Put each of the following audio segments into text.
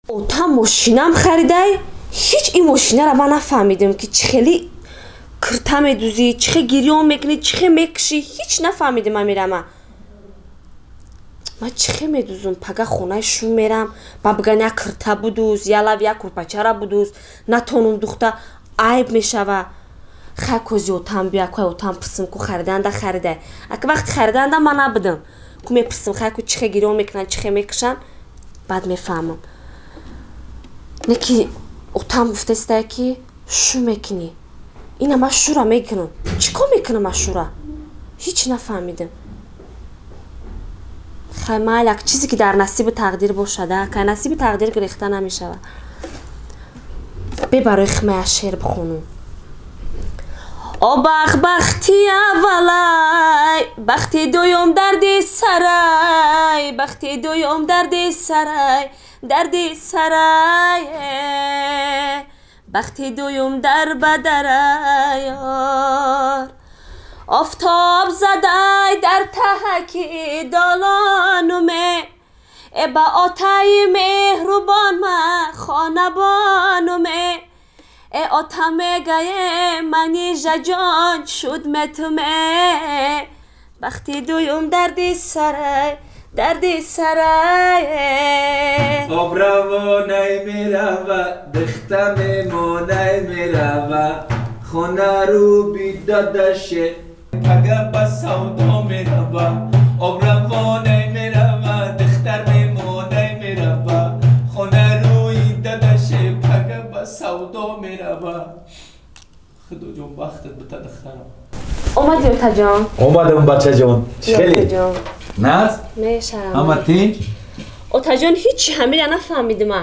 Ота мошинам харидай, ҳеҷ ин мошинара ман нафаҳмидам, ки чӣ хели кирта медузӣ, чӣ хе гирён мекунӣ, чӣ хе мекушӣ, ҳеҷ нафаҳмидам. Амирама ман чӣ хе медузум? Пага хонаи шум мерам, ба биган як кирта будуз, я лав як курпачара будуз, натонум духта, айб мешава. Хай, кози отам бия, кой отам пурсим, ку хариданда харидай. Ака вақти хариданда ман набудам, ку мепурсим, хай, ку чӣ хе гирён мекунанд, чӣ хе мекушанд, баъд мефаҳмам. Не ки отам гуфтастае, ки шу мекунӣ, ина ман шура мекунам, чӣ кор мекунам ман шура? Ҳеҷ нафаҳмидам. Хай, майли, ак чизе ки дар насиби тақдир бошада, кай насиби тақдир гирехта намешавад. Бе, барои химая шеър бихонум. О бахт, бахти аввалай, бахти дуюм дарди сарай, бахти дуюм дарди сарай, дарди сарай, бахти дуюм дар бадарай. Офтоб задай дар таҳаки долонуме, э ба отаи меҳрубон ма хонабонуме, э ота мегае манижаҷон шуд метуме, бахти дуюм дарди сарай, дарди сарай. Обравонай мерава, дихта мемонай мерава, хона рӯ бидодаше, пага ба савдо мерава. Обравонай мерава, дихтар мемонай мерава, хона рӯи дадаше, пага ба савдо мерава. Худоҷон, бахтат бита, дихтарам. Омадӣ, отаҷон? Омадам, бачаҷон. Хеле наз. Мешарам. Ҳама тинҷ? Отаҷон, ҳичи ҳамира нафаҳмидима.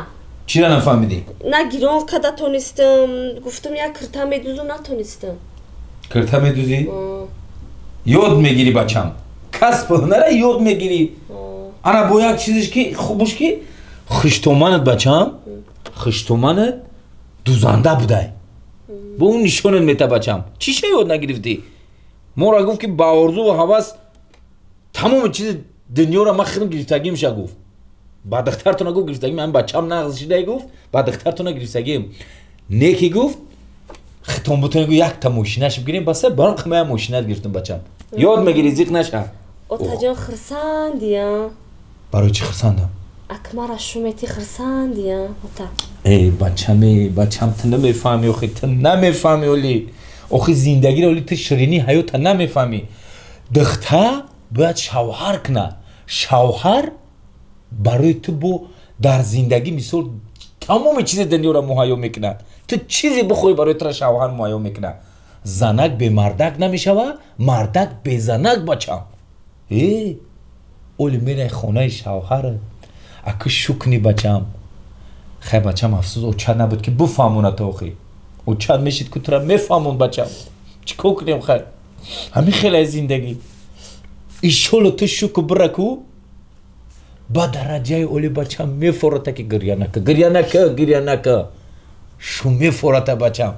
Чира нафаҳмидӣ? На гирон када тонистам, гуфтам як кирта медузум, натонистам. Кирта медузӣ? Ёд мегирӣ, бачам, касб ҳунара ёд мегирӣ. Ана бо як чизеш ки хубуш, ки хиштоманат, бачам, хиштоманат дузанда будай, бо он нишонат мета. Бачам, чиша ёд нагирифтӣ? Мора гуфт, ки ба орзуву ҳавас тамоми чизи дунёро ман худам гирифтагимша, гуфт. Ба духтартона гуфт, гирифтагим, ам бачам нағз шидай, гуфт, ба духтартона гирифтагим. Неки гуфт, хитон бутон, гуфт, якта мошинаш бигирем, баста барон қимая мошинат гирифтам. Бачам, ёд мегири, зиқ наша. Отаҷон, хурсандия? Барои чӣ хурсандам? Акмара шумети, хурсандия, ота? Эй бачаме, бачам, ту намефаҳми, охи ту намефаҳми оли, охи зиндагиро, оли ту ширинии ҳаёта намефаҳмӣ. Духта бояд шавҳар куна. Шавҳар барои ту бо дар зиндагӣ мисол тамоми чизи дунёро муҳайё мекунад. Ту чизе бихоҳӣ, барои тура шавҳар муҳайё мекунад. Занак бемардак намешава, мардак безанак. Бачам, э оли мерай хонаи шавҳарат, аку шукни, бачам. Хай, бачам, афсӯс, очат набуд, ки буфаҳмонад. Охи очат мешид, ку тура мефаҳмон. Бачам, чӣ кор кунем? Хай, ҳамин хелай зиндагӣ. Ишоло ту шуку бираку ба дараҷаи оли, бачам, мефората, ки гирья нака, гирья нака, гирья нака, шу мефората. Бачам,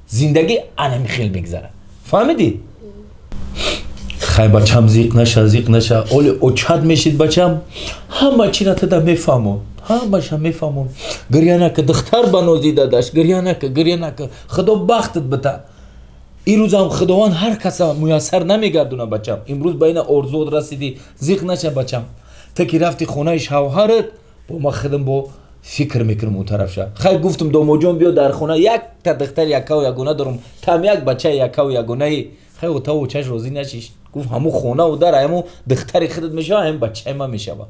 зиндагӣ анами хел мегзарад, фаҳмидӣ? Хай, бачам, зиқ наша, зиқ наша. Оли очат мешид, бачам, ҳама чира тада мефаҳмон, ҳамаша мефаҳмон. Гирья нака, духтар ба нози дадаш, гирья нака, гирья нака. Худо бахтат бита. Ирӯзам Худованд ҳар каса муяссар намегардона. Бачам, имрӯз ба ина орзуот расидӣ, зиқ наша, бачам. Ту ки рафти хонаи шавҳарат, бо ма худам бо фикр мекунам он тарафша. Хай, гуфтам, домоҷон, биё дар хона, якта духтари якаву ягона дорам, там як бачаи якаву ягонаи. Хай, отаву очаш розӣ нашиш. Гуфт, ҳамун хонаву дар ҳамун духтари худат мешава, ҳамин бачаи ман мешава.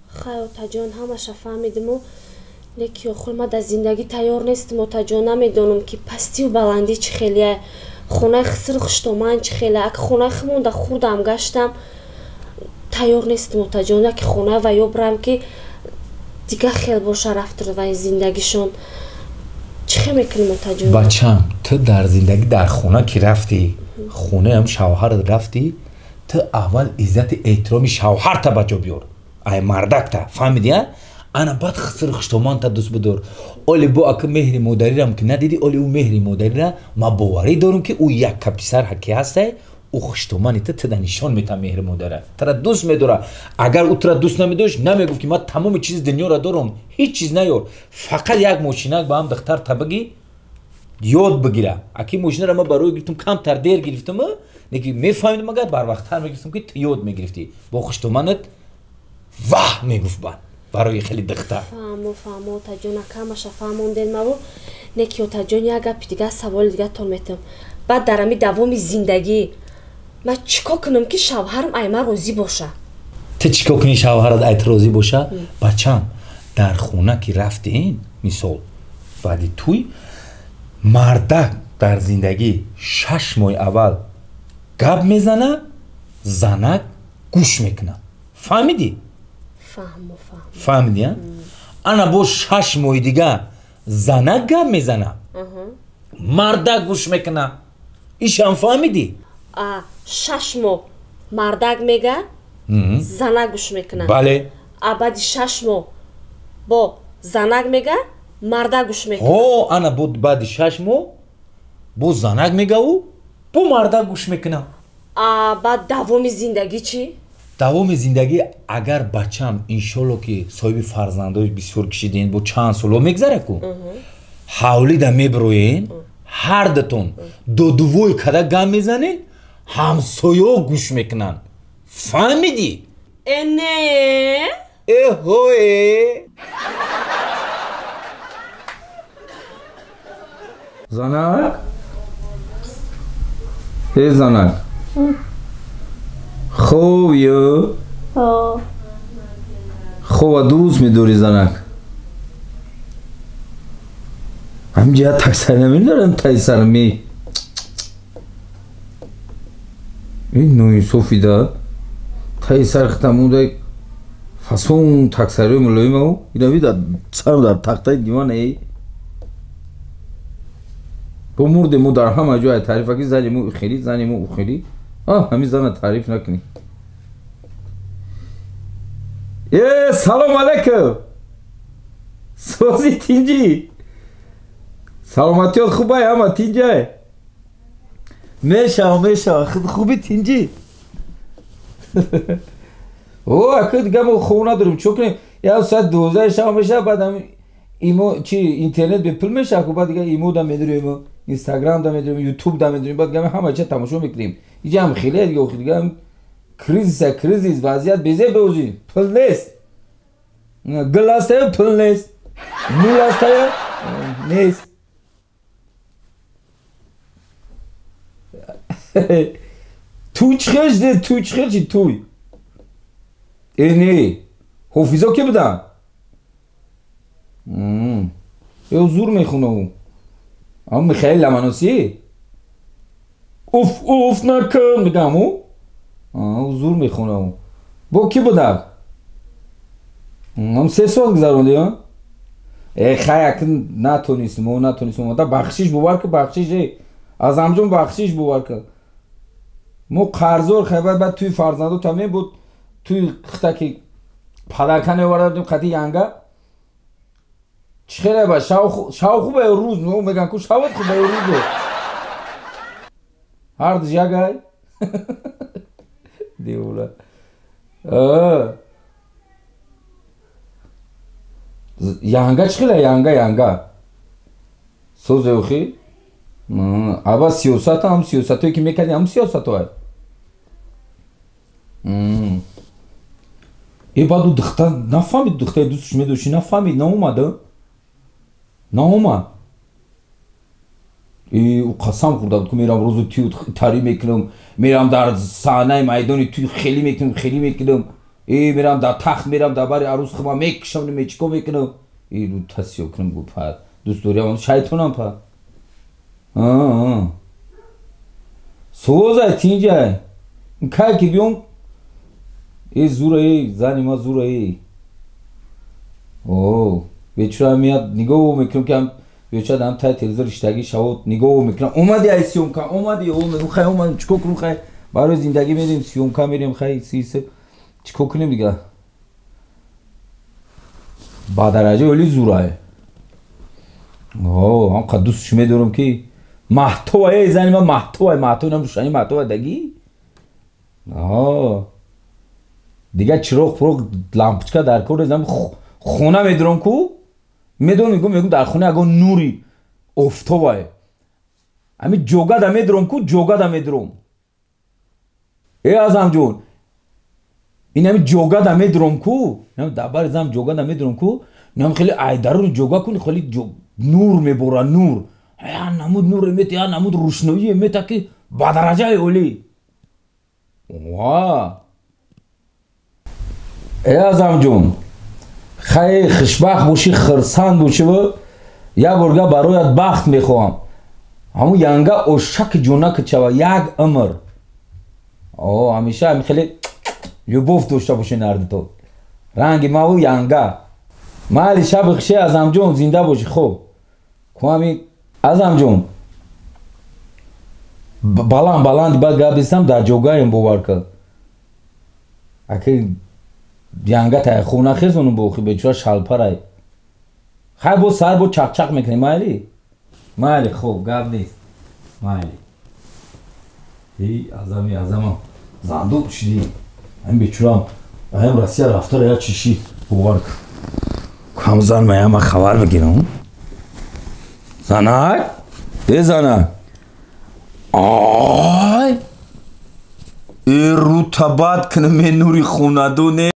Хай, отаҷон, ҳамаша фаҳмидиму, леки охир ма дар зиндагӣ тайёр нестам, отаҷон. Намедонам, ки пастиву баландӣ чӣ хелия, хонаи хисру хуштоман чӣ хелия. Ак хонаи химонда хурдам гаштам, тайёр нестам, отаҷон. Яки хона ва ё бирам, ки дигар хел боша рафтор ваи зиндагишон. Чӣ хел мекунем, отаҷон? Бачам, ту дар зиндагӣ, дар хона ки рафтӣ, хонаам шавҳарат рафтӣ, ту аввал иззати эҳтироми шавҳарта ба ҷо биёр, ай мардакта, фаҳмидӣ? А ана баъд хисру хуштоманта дӯст бидор. Оли бо ака меҳри модарирам ки надидӣ, оли ӯ меҳри модарира ма боварӣ дорам, ки ӯ якка писар ки ҳастай. Ӯ хуштомани ту туда нишон метам меҳри модара, тура дӯст медора. Агар ӯ тура дӯст намедошт, намегуфт ки ман тамоми чизи дунёро дорам, ҳеҷ чиз наёр, фақат як мошинак ба ҳам духтар табиги ёд бигира. Аки мошинаро ман барои гирифтам, камтар дер гирифтам, неки мефаҳмидам, агар барвақттар мегирифтам, ки ту ёд мегирифтӣ. Бо хуштоманат ваҳ мегуфт бан барои хеле духтар. Фаҳмо, фаҳмо, отаҷон, акамаша фаҳмонден маву. Неки отаҷон, як гапи дига, саволи дигатон метам. Баъд дар ами давоми зиндагӣ ман чӣ кор кунам, ки шавҳарам ай ман розӣ боша? Ту чӣ кор кунӣ, шавҳарат ай ту розӣ боша? Бачам, дар хона ки рафтеин, мисол, баъди туй мардак дар зиндагӣ 6 моҳи аввал гап мезана, занак гӯш мекуна. Фаҳмидӣ? Фаҳмо, фаҳмо. Фаҳмидӣ, а? Ана бо 6 моҳи дига занак гап мезана, мардак гӯш мекуна. Ишам фаҳмидӣ? А 6 моҳ мардак мега, занак гӯш мекуна? Бале. А баъди 6 моҳ бо занак мега, мардак гӯш мекуна? Ҳо, ана бо баъди 6 моҳ бо занак мегаву бо мардак гӯш мекуна. А баъд давоми зиндагӣ чӣ? Давоми зиндагӣ, агар бачам, иншолло, ки соҳиби фарзандои бисёр кишидин, бо чанд соло мегзара ку, ҳавлида мебироен, ҳардатон додувой када гап мезанен, ҳамсоё гӯш мекунанд. Фаҳмидӣ? Э, не. Эҳое, занак, э занак, хоб ё хоба дӯст медорӣ, занак? Ҳамин ҷиҳат таксари намедорам, таи сарам ме ин ноинсофида таи сар хитам уда фасон таксариҳои мулоимау ина дар сарам дар тахтаи диван. Эй, бо мурде мо дар ҳама ҷой таърифа ки зани мо хелӣ, зани мо хелӣ. Ҳамин зана таъриф накунӣ. Э, салом алайкум, сози, тинҷӣ, саломатиёт хубай, ҳама тинҷай? Мешава, мешава, хуби, тинҷӣ. О, ака, дига мо хоб надорем, чо кунем? Як соат 12 шаб мешава, баъд имо чи интернет бепул мешава ку, баъд дига имо да медорем, инстаграм да медорем, ютуб да медорем, баъд дига ҳама чиз тамошо мекунем. Иҷа ҳам хеле дига, охи дига кризис, кризис, вазъият безеб беозӣ, пул нест, гул астаю, пул нест, нул астаю, нест. Туй чӣ хел шуд? Туй чӣ хел шид туй? Э, не, ҳофизо ки буданд? Ё зур мехона ӯ, ам Михаил Ламаносӣ, уф уф накун мегам, ӯ зур мехона. Ӯ бо кӣ буданд? Ам 3 сол гузаронди? Э, хай, акн натонистем, мо натонистем омада. Бахшиш, бовар ки, бахшиш, Азамҷон, бахшиш, бовар ки, мо қарздор. Хай, баъд туи фарзандота мебуд, туи хита ки падарка меоварда будем қати янга. Чӣ хеле ба шав хубе, рӯз меган ку, шавот хубе, рӯзо ҳардуш ягай девона. Янга чӣ хеле, янга, янга созе охи? Аба сиёсат ҳам, сиёсатое ки мекардем, ҳам сиёсатое. Э, баъду духтар нафаҳмид, духтари дӯстш медошти, нафаҳмид, наомада, наомад. Ӯ қасам хӯрда буд ки мерам рӯзу тию тарӣ мекунам, мерам дар саҳнаи майдони тӯй хелӣ мекунам, хелӣ мекунам, э мерам дар тахт, мерам дар бари арӯс хума мекушам, чико мекунам, э тасиё кунам. Гу па дӯст дорям, шайтонам па созай, тинҷай, кай ки биём. Э, зура, э зани ма зура, э о бечора меяд, нигоҳ мекунам ки бечора дам тай телевизор иштагӣ шавод, нигоҳ мекунам, омади, ай съёмка омади, мегум, хай омадем, чико кунем, хай барои зиндагӣ мерем, съёмка мерем, хай сиси чико кунем дига. Ба дараҷаи оли зурае, ҳамқа дӯстш медорам ки. Маҳтова, эй зани ма, маҳтова, маҳтова, нам рӯшани маҳтова дагӣ. Аҳо. Дигар чироғ пуроғ, лампочка дар кор нест. Хона медурам ку, медонам, мегӯм, дар хона ягон нури офтобае. Ҳами ҷогада медурам ку, ҷогада медурам. Э, Азамҷон, ин ҳами ҷогада медурам ку, дар бари зам ҷогада медурам ку, инам хеле айдаруни ҷога куни, хеле нур мебора, нур. Я намуд нур мета, я намуд рӯшноӣ мета, ки ба дараҷаи олӣ. Ва. Э, Азамҷон, хай, хушбахт бошӣ, хирсанд бошӣ. Як борга бароят бахт мехоҳам. Ҳамун янга ошаки ҷонаки чава, як умр. О, ҳамеша ҳами хеле любовь дошта бошед ҳардуто. Ранги маву янга. Майли, шаби хуше, Азамҷон, зинда бошӣ. Хоб. Ку ҳами Азамҷон. Баланд баланд баъд гап бистам, дар ҷогаем, бовар кар. Аки янга тай хуб нахезону бохи, бечора шалпарай. Хай, боз сар бо чақчақ мекунем, майли? Майли, хуб, гап нест. Майли. Эй, Азами, Азама. Зандук шидӣ. Ҳамин бечорам, ҳам Россия рафтара я чиши, бовар кар. Кам зан маяма хабар бигирам. Занак? Э, занак. Ай! Э, рутабат кунам, нури хонадоне.